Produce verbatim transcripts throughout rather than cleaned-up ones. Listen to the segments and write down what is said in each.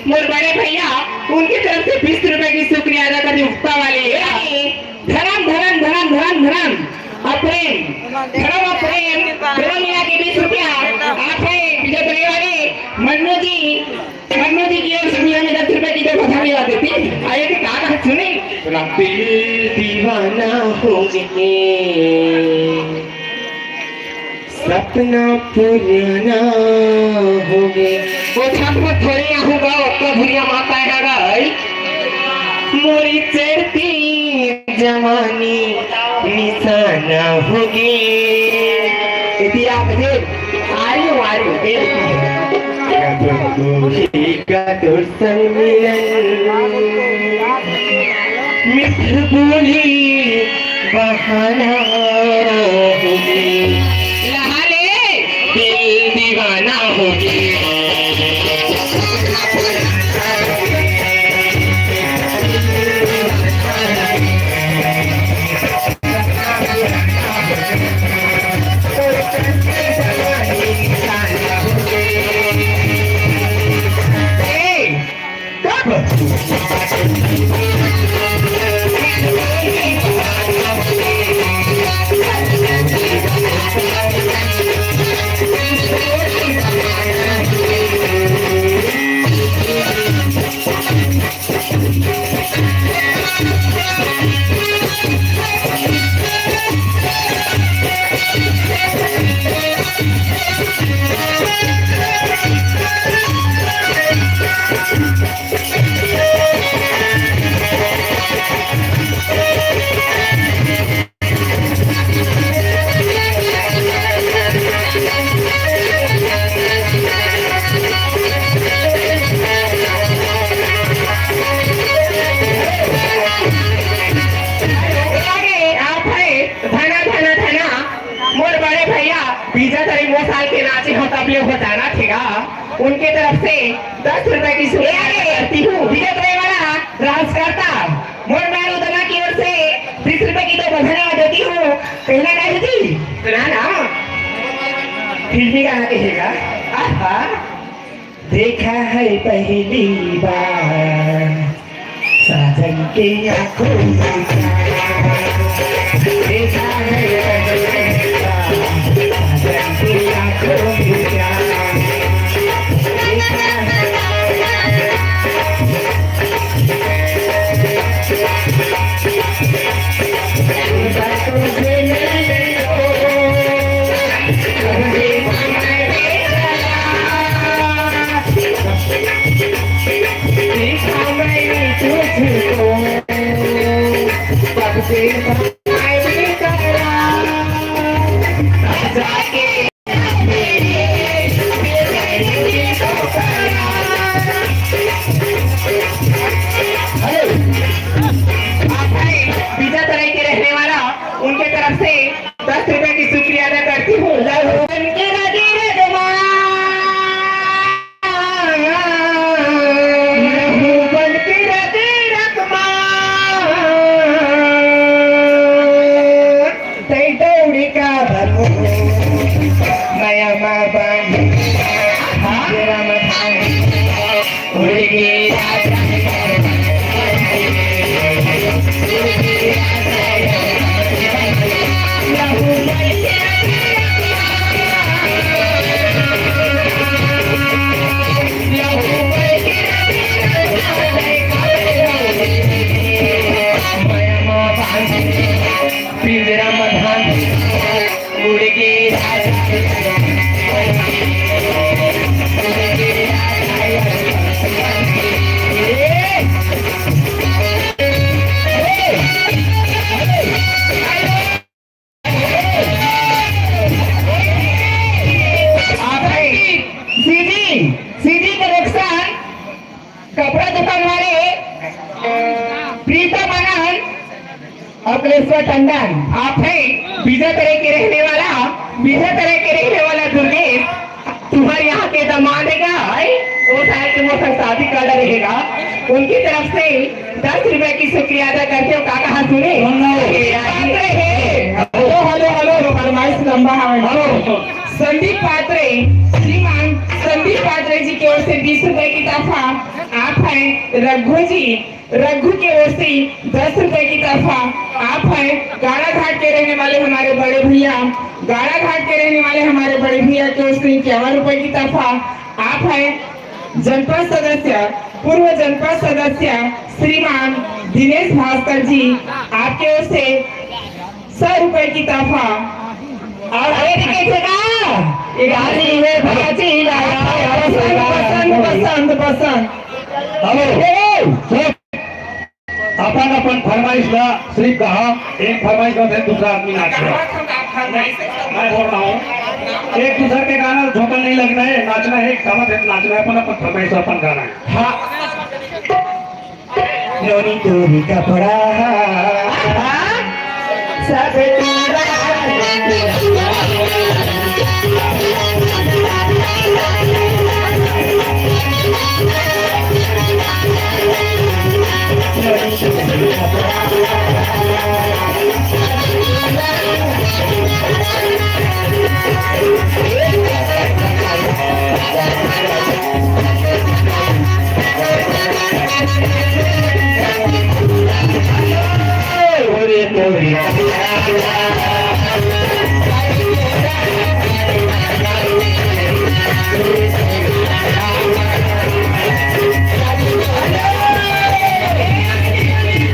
मोर बड़े भैया, उनके तरफ से बीस रुपए की शुक्रिया अदा करती हूँ, ऊपर वाले। धर्म, धर्म, धर्म, धर्म, धर्म, अप्रेम, धर्म अप्रेम, दोनों मिला के बीस रुपया। आप है विजय परिवार, मन्नू जी, मन्नू जी की ओर से भी हमें दस रुपए की दो हजार देती। आइए, का बात सुने। दिल दीवाना हो गए, सपना पुराना हो गए। वो छाप में थोड़े यहाँ होगा, ओका भुरिया माता है भाई। मोरी चढ़ती जवानी निशाना हो गए। इतिहास है, आयु, आयु, ए। कब होएगा तोर संग मिलन, मीठ बोली बहाना हो गए। लहा ले, दिल दीवाना हो गए। आगे आप है धना, धना, धना, मोर बड़े भैया बीजा तरी मोर साल के नाचे हो तब ले हो जाना, ठीक है? उनके तरफ से दस रुपए की शुक्रिया अदा करती हूँ। विजय परिवार राज करता, मोर बहन उदमा की ओर से बीस रुपए की दो बधाई देती हूँ। पहला गाय जी, सुना ना, फिल्मी गाना कहेगा। आहा। देखा है पहली बार साजन के आंखों में प्यार। देखा है पहली बार साजन के आंखों में प्यार। देखा है बीजा तराई के रहने वाला, उनके तरफ से दस रुपए की शुक्रिया अदा करती हूँ। लहू बन के राधे राधे माँ। लहू बन के राधे राधे माँ। तै दौड़ी का बनो, नया माँ बानी, तेरा मधानी। पिंजरा में धान उड़ के सीधी, सीधी के नुकसान कपड़ा दुकान वाले प्रीतम आनंद, अखिलेश्वर टंडन, आप है बीजा तरे के रहने वाला, बीजा तरे के रहने वाला दुर्गेश, तुम्हारे यहाँ के दामाद है क्या? है? वो शायद तुम्हारे साथ शादी कर रहेगा। उनकी तरफ से दस रुपए की शुक्रिया अदा करते हो। काका हाँ सुने। हेलो, हेलो, हेलो, फरमाइश लंबा है। हेलो। संदीप पात्रे, श्रीमान संदीप पात्रे जी की ओर से बीस रुपए की तोहफा। आप हैं रघु जी, रघु की ओर से दस रुपए की तोहफा। आप हैं गाड़ाघाट के रहने वाले हमारे बड़े भैया, गाड़ाघाट के रहने वाले हमारे बड़े भैया की ओर से इक्यावन रुपए की तोहफा। आप हैं जनपद सदस्य, पूर्व जनपद सदस्य श्रीमान दिनेश भास्कर जी, आपके ओर से सौ रुपए की तोहफा। और अरे, कैसे का? ये गाली है, बाजी ना, पसंद, पसंद, पसंद, पसंद। हेलो, ए, ए, अपन अपन फरमाइश ला सिर्फ कहा, एक फरमाइश बस है, दूसरा आदमी नाच रहा है। मैं बोल रहा हूँ, एक दूसरे के गाना झोंका नहीं लगना है, नाचना है, एक साथ है, नाचना है, अपन अपन फरमाइश अपन गाना है। हाँ। नोनी तोरी कपड़ा, सब तोरा।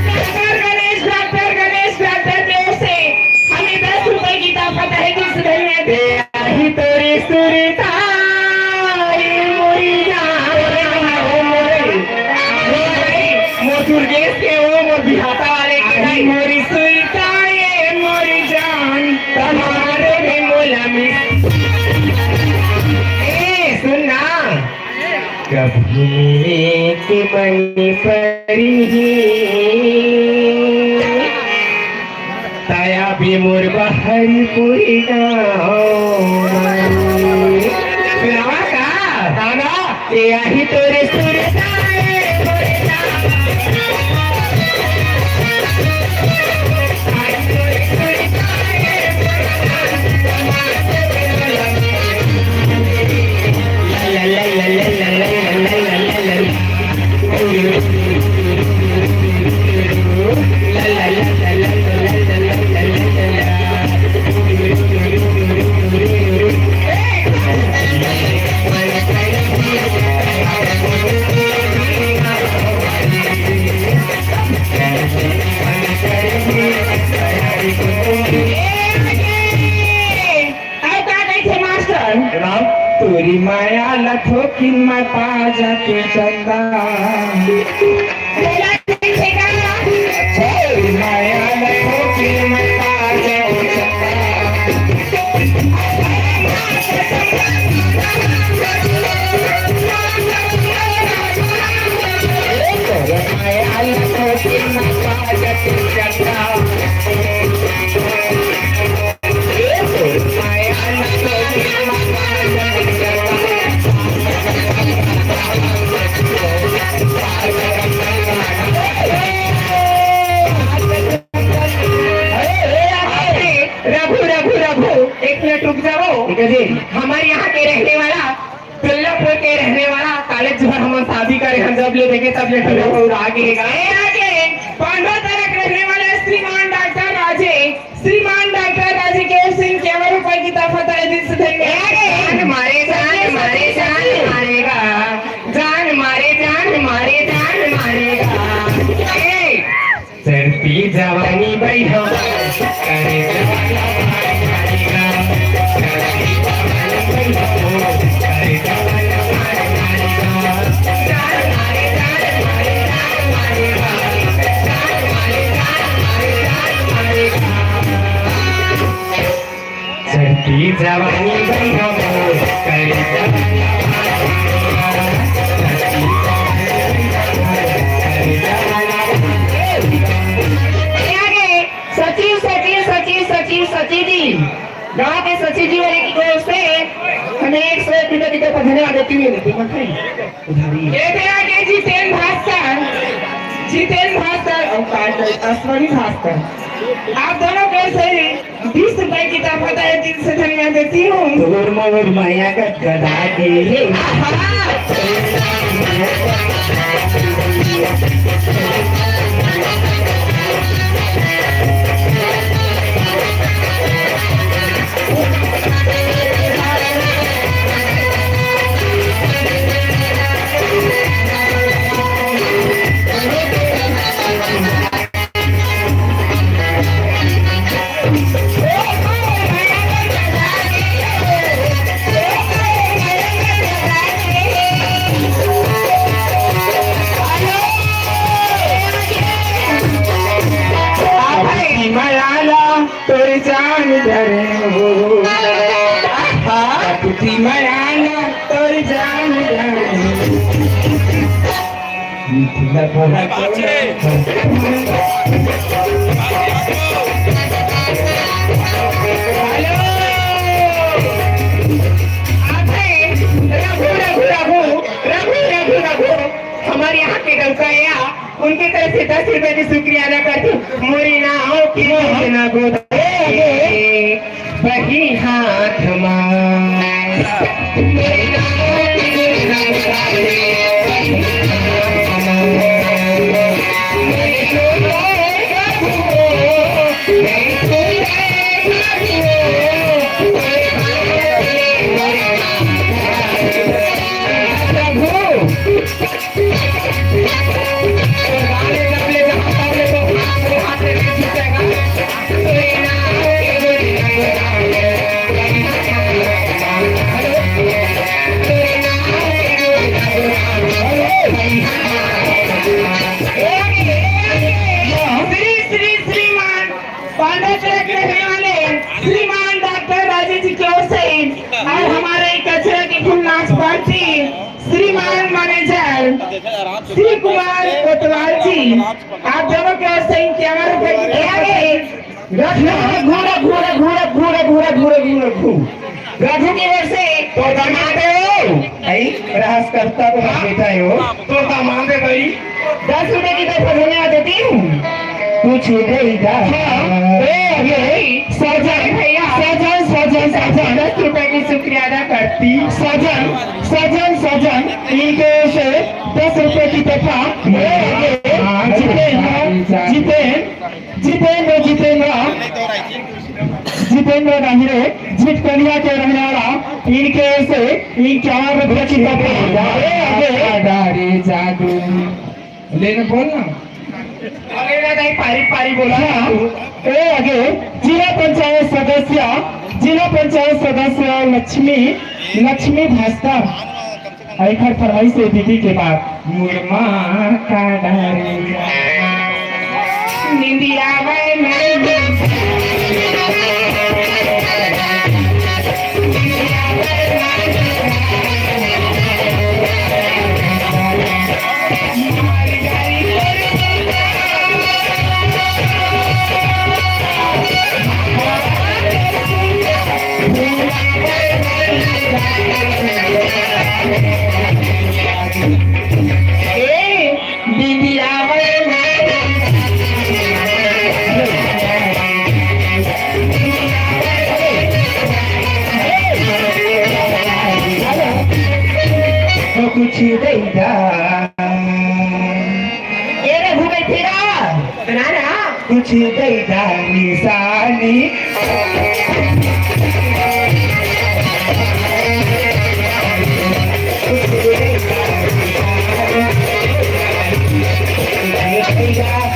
Doctor Ganesh, doctor Ganesh, doctor की ओर से हमें दस रुपए की तोहफा तहे दिल से धन्यवाद। आही तोरी सुरताई मोरी जान, मोर दुर्गेश के वो, मोर बिहाता वाले के आही भाई। मोरी सुरताई मोरी जान, तमारे में मोला मिस। ए, सुन ना। कभी मिले के मन परिही, तया भी मोर बहरी पूरी गाँव। सुनावा का? गाना? ए आही तोरे सुर ताए, तोरे ताए। अउ का कहिथे मास्टर? जनाब। तोरी माया ला थोकिन मैं पा जाते चंदा। बोला कहिथे का? तोरी माया ला थोकिन मैं पा जाते चंदा। रघु, रघु, रघु, एक मिनट रुक जाओ। ठीक है जी। हमारे यहाँ के रहने वाला, दुर्लभपुर के रहने वाला, कॉलेज भर हम शादी करे हैं, जब ले देखे तब ले फिर और आगे है। ए, आगे, पांडव तरफ रहने वाले श्रीमान डॉक्टर राजे, श्रीमान डॉक्टर राजे के सिंह इक्यावन रुपए की तोहफा तहे दिल से धन्यवाद। ए, जान मारे, जान मारे, जान मारेगा, जान मारे, जान मारे, जान मारेगा। ए, चढ़ती जवानी भई हो, करे जवाना मार मारेगा। चढ़ती जवानी भई हो, करे जवाना मार मारेगा। जान मारे, जान मारे, जान मारेगा। जान मारे, जान मारे, जान मारेगा। चढ़ती जवानी भई हो, करे जवाना मार मारेगा। चढ़ती जवानी भई हो, करे जवाना मार मारेगा। सचिव, सचिव, सचिव, सचिव, सचिव जी, गांव के सचिव जी वाले की ओर से हमें एक सौ एक रुपए की तरफ धन्यवाद देती हुई, देती हुई उधारी। ये थे आगे जितेन भास्कर, जितेन भास्कर और अश्वनी भास्कर, आप दोनों के से बीस रुपए की तोहफा तहे दिल से धन्यवाद। देती हूँ। तोर मोर मया गदगदा गे हे। मयाला तोर जान डरे हो, अपुती मयाला तोर जान डरे हो। मिथिला भरा हेलो, आप हैं रघु, रघु, रघु, रघु, रघु, रघु, हमारे यहाँ के डौकाया, उनकी तरफ से दस रुपए की शुक्रिया अदा करती हूँ। मोरी नाव की ना गोद बही हाथ मा। श्री श्री श्रीमान पांडव चौक के रहने वाले श्रीमान डॉक्टर राजेश जी की ओर से और हमारे कचरा की फुल नाच पार्टी श्रीमान मैनेजर श्री कुमार कोतवाल जी, आप दोनों की ओर से इक्यावन रुपए की तरफ से रघु, रघु, रघु। रघु की ओर से तो दमादे हो। भाई, रहस करता तो हाँ। बेटा हो। तो दमादे भाई। दस रुपए की तरफ से धन्यवाद देती हूँ। कुछ देगा। हाँ। ए, ये सजन, भैया। सजन, सजन, सजन। दस रुपए की शुक्रिया अदा करती। सजन, सजन, सजन। इनके से दस रुपए की तोहफा। ए, ये हाँ, जितेंद्र, हाँ, जितेंद्र, जितेंद्र, जितेंद्र, जितेंद्र डाहिरे, झिटकनिया के रहने वाला, इनके से इक्यावन रुपए की तोहफा। ए, आगे। डारे जादू। लेना बोल ना। अरे ना, नहीं, पारी, पारी बोला ना। हाँ। ए, आगे, जिला पंचायत सदस्य, जिला पंचायत सदस्य लक्ष्मी, लक्ष्मी भास्कर। एखर फरमाइश हे दीदी के बाद। मुरमा का डारे निंदिया वे नहीं। तो कुछ देगा। ए रघु, बैठेगा। सुना ना। कुछ देगा निशानी। कुछ देगा निशानी।